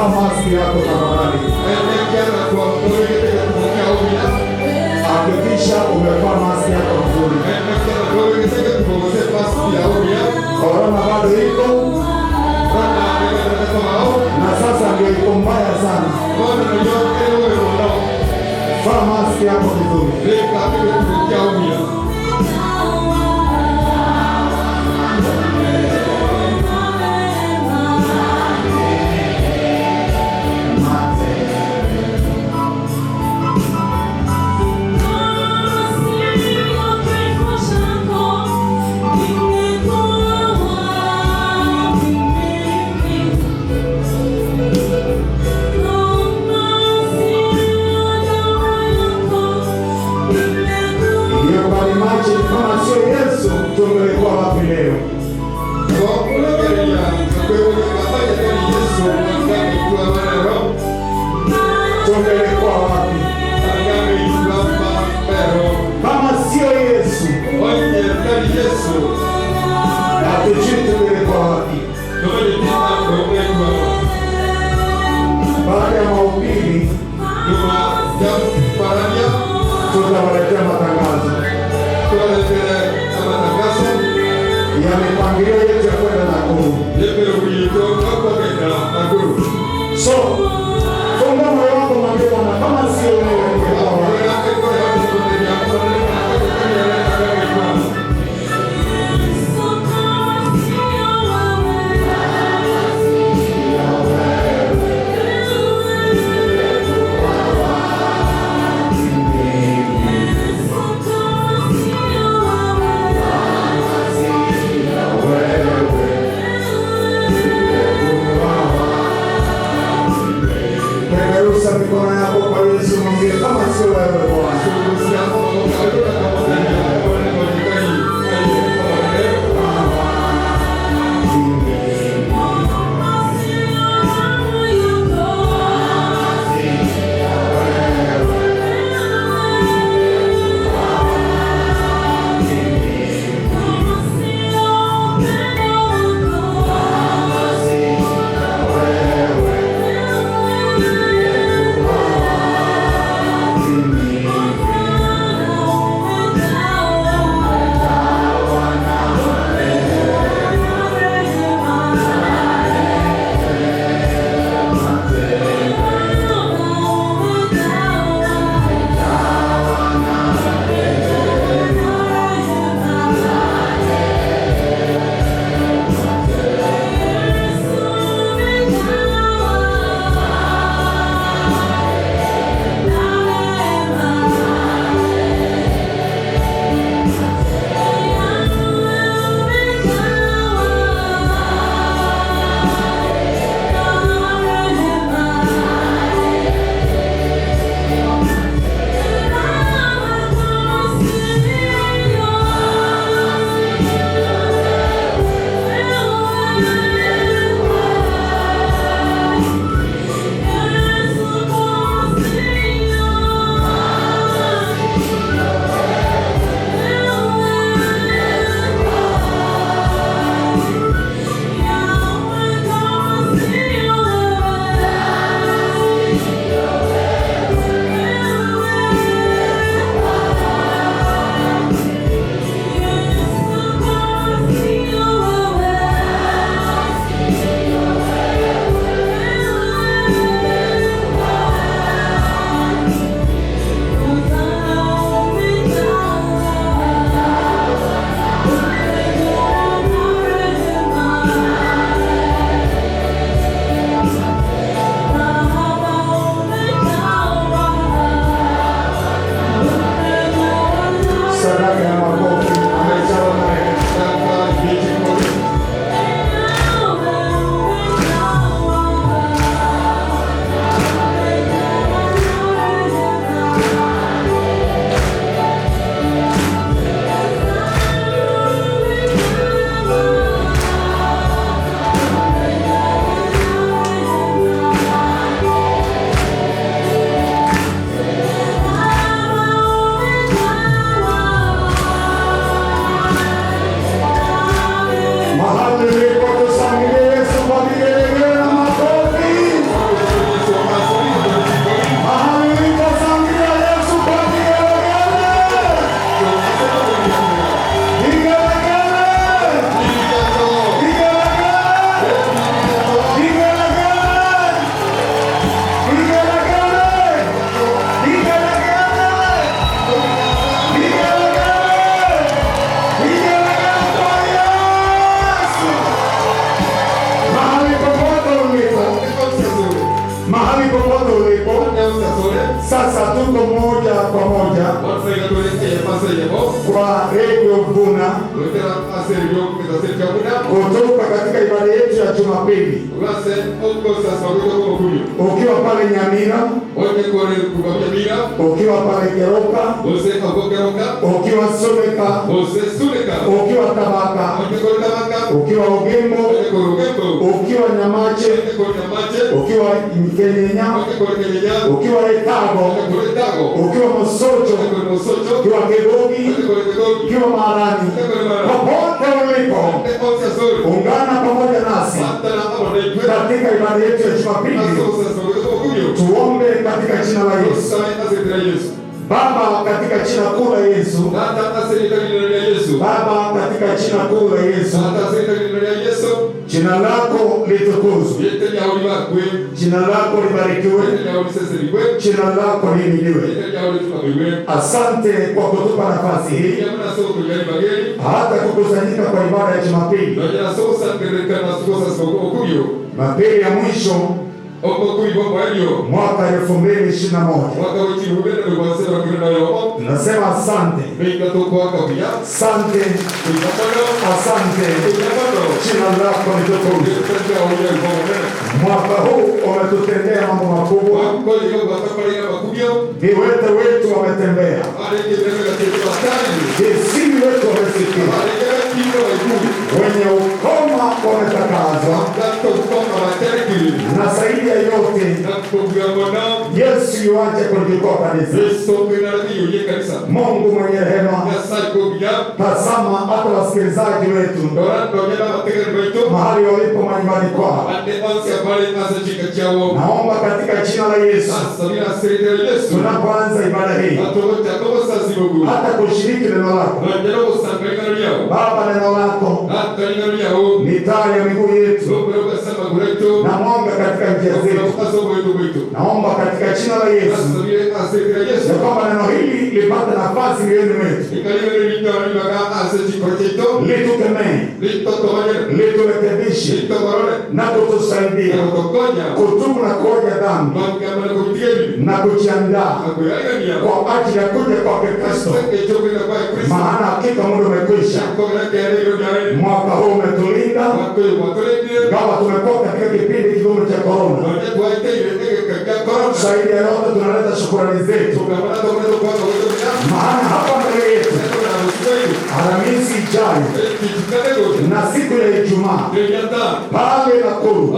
Vaa maski yako tafadhali. Hakikisha umevaa maski yako vizuri. Korona bado iko na sasa ndio iko mbaya sana. Vaa maski yako vizuri. Kama sio Yesu tungelikuwa wapi leo? Tungelikuwa wapi? Kama sio Yesu, hatujui tungelikuwa wapi. Baada ya mahubiri tutawaletea matangazo ya mipangilio yetu ya kwenda Nakuru. So, funga moyo wako, mwambie Bwana, kama sio wewe ningekuwa wapi? Peperusha mikono yako kwa Yesu, mwambie kama sio wewe Bwana. Kwa Radio Vuna kutoka katika ibada yetu ya Jumapili, ukiwa pale Nyamira, ukiwa pale Keroka, ukiwa Suneka, ukiwa Tabaka, ukiwa Ugembo, ukiwa Nyamache, ukiwa Kenyenya, ukiwa Etago, ukiwa Mosocho, ukiwa Kegogi, ukiwa Marani, popote ulipo, ungana pamoja nasi katika ibada yetu ya Jumapili. Tuombe katika jina la Yesu. Baba, katika jina kuu la Yesu. Baba, katika jina kuu la Yesu. Jina lako litukuzwe, jina lako libarikiwe, jina lako lihimidiwe. Asante kwa kutupa nafasi hii hata kukusanyika kwa ibada ya Jumapili, Jumapili ya mwisho mwaka 2021. Tunasema asante, asante, asante. Jina lako litukuzwe. Mwaka huu umetutendea mambo makubwa, viwete wetu wametembea, viziwi wetu wamesikia, wenye ukoma wametakazwa, na zaidi ya yote Yesu yuaje kulikuwa kanisa. Mungu mwenye rehema, tazama hata wasikilizaji wetu mahali walipo manyumbani kwao, naomba katika jina la Yesu, tunapoanza ibada hii hata kushiriki neno lako Baba, neno lako ni taa ya miguu yetu na mwanga katika njia zetu. Naomba katika jina la Yesu ya kwamba neno hili lipate nafasi mioyoni mwetu, litukemee, liturekebishe na kutusaidia kutubu na kuoja dhambi na kujiandaa kwa ajili ya kuja kwake Kristo, maana hakika muda umekwisha. Mwaka huu umetulinda, ingawa tumekuwa katika kipindi kigumu cha korona. Zaidi ya yote tunaleta shukurani zetu, maana hapa mbele yetu Alhamisi ijayo na siku ya Ijumaa pale Nakuru,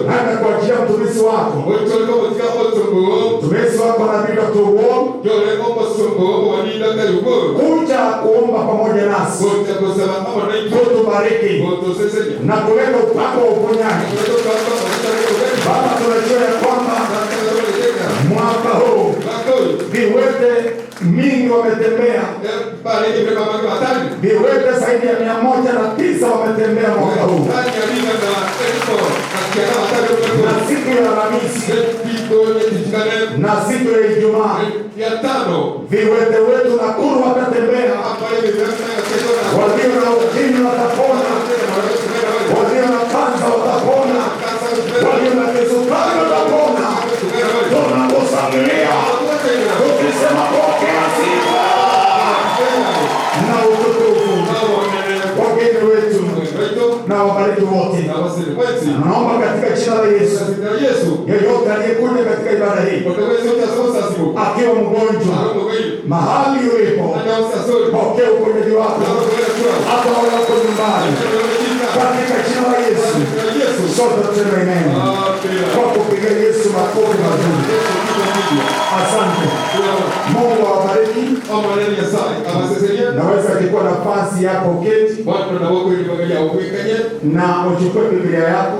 naenda kwa ajili ya mtumishi wako Nabii Dr. Wong kuja kuomba pamoja nasi, kutubariki na kuleta upako wa uponyaji. Baba, tunajua ya kwamba mwaka huu viwete mingi wametembea, viwete zaidi ya 109 wametembea mwaka huu, na siku ya Alhamisi na siku ya Ijumaa viwete wetu Nakuru watatembea, walio na ukimwi watapona, walio na kansa watapona, walio na kisukari watapona. Tunakushangilia tukisema pokea sifa na utukufu. Wageni wetu na wabariki wote, naomba katika jina la Yesu, yeyote aliyekuja katika ibada hii akiwa mgonjwa, mahali ulipo, pokea uponyaji wako, hata wale wako nyumbani, katika jina la Yesu. Sote tuseme amen kwa kupiga Yesu makofi mazuri. Asante. Mungu awabariki. Naweza kuchukua nafasi yako uketi na uchukue Biblia yako.